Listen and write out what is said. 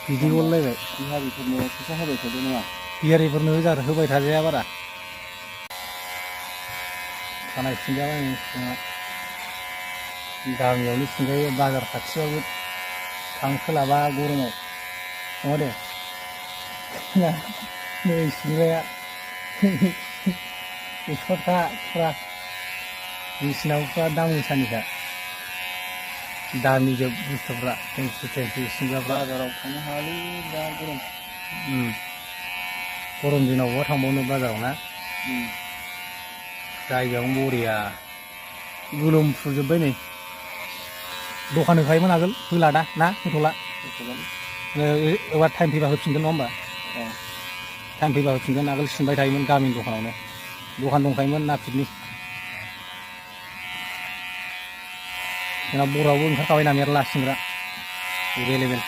बिदि हरलायबाय बिहारिफोरनो फैसा होबाय थादो नङा बिहारिफोरनो होबाय थाजाया बारा खानाय सिनजाबाय जोंहा गामियावनो सिनजायो बाजार खाथियावबो थांसोलाबा गरमाव नङा दे नै सिनग्राया एक्सपार्टखा फुरा बिसिनावफ्रा दाम गोसानिखा दामि जोब बुस्थुफ्रा टेंकि सिनग्राफ्रा बाजाराव थांनो हायालै दा गरम गरम दिनाव बहा थांबावनो बाजाराव ना जायगायावनो बरिया गोलोमफ्रुजोब्बाय नै दखान होखायोमोन आगोल होला दा ना होथ'ला एबार टाइम फैबा होफिनगोन नङा होमबा टाइम फैबा होफिनगोन आगोल सिनबाय थायोमोन गामिनि दखानावनो दखान दंखायोमोन नापितनि जोंना बर'आवबो ओंखारखाबायना मेरला सिनग्रा एभेलेबेल